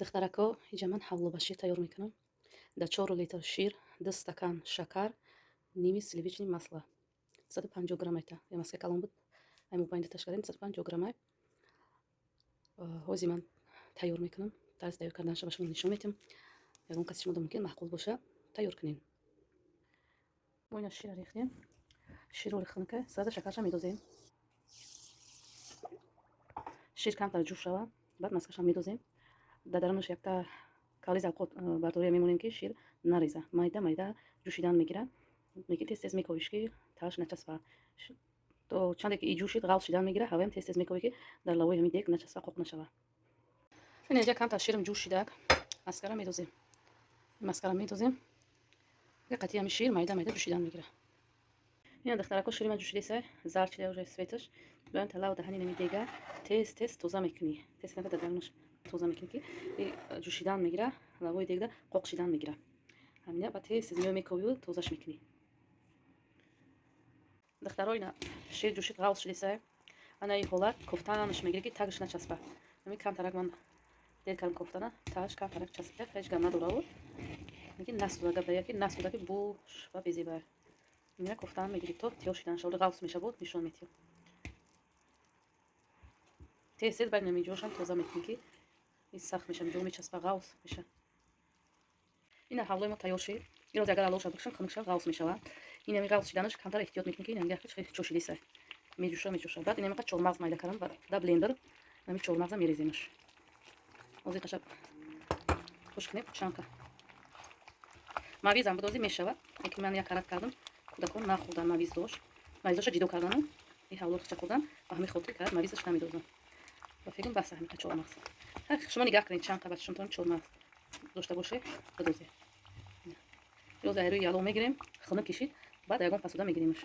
Духтарако, иҷа ман ҳалво ба шир тайёр мекунам. Дар 4 литр шир 2 стакан шакар, ними сливочный масло, 150 грамм айта. Я маска калон буд, ай мобайнда ташкардем, 150 граммай. Ҳозир ман тайёр мекунам. Тарзи тайёр карданаша ба шумо нишон медиҳам. Ягон каси шумо мумкин маъқул боша, тайёр кунем. Мо ина шира рехтем. Ширро рехтем, сразу шакарша медозем. Шир камтар ҷӯш шава, баъд маскаша медозем. Дар дарунаш якта кали завқот бардория мемонем, ки шир нареза. Майда майда ҷӯшидан мегирад, лекин тез тез мековиш, ки тааш начаспа. То чанде ки и ҷӯшид, ғалз шидан мегирад, ҳаваям тез тез мековӣ, ки дар лавои ҳамин дег начаспа, қоқ нашава. Ина инҷа камтар ширам ҷӯш шидак, маскара медозем. Маскара медозем, қатъи ҳами шир майда майда ҷӯшидан мегирад. Ина, духтарако, шири ман ҷӯшидесай, зард шида уже цветаш. Бояд талав даҳани нами дега тез тез тоза мекунӣ, тез дар дарунаш тоза мекунӣ, ки ҷӯшидан мегира, лавои дегда қоқ шидан мегира. Ҳамина ба тез тез мео мековию тозаш мекунӣ. Духтаро, ина шир ҷӯшид, ғалз шидесай. Ана ин ҳолат кофтанаш мегирӣ, ки тагаш начаспа. Ҳамин камтарак ман дер кардам кофтана, тааш камтарак часпида, ҳеҷ гап надораву, лекин насуда гап яки насуда, ки буш ва безеба. Ина кофтан мегирӣ, то тиёр шидан шаволи ғалз мешавад, нишон метиҳам. Тез тез баъд намиҷошам тоза мекунӣ, ки ин сахт меша, ҷо мечаспа, ғавз меша. Ина ҳалвои мо тайёр шид. Ироз агар алоша бикушам, хунук шава, ғавз мешавад. Инами ғавз шиданаш камтар эҳтиёт мекунӣ, ки инами чошидисай, меҷӯша, меҷӯша. Баъд инами чормағз майда кардам да блендер, инами чормағза мереземаш. Ҳозир қаша хуш кунем. Чанка мавизам будози мешавад, лекин ман як карат кардам, кӯдакон нахӯрдан мавиз дошт. Мавиздоша ҷидо кардану и ҳалво хича хӯрдан, ба ҳамин хотир кард мавизаш намедозам. Ба фикрам, бас ҳамин чормағз. Шумо нигаҳ кунед, чанд қабат шумтон чормағз дошта боше, бидозед. Ёз айрӯи яло мегирем, хунук кишид, баъд ягон пасуда мегиремаш.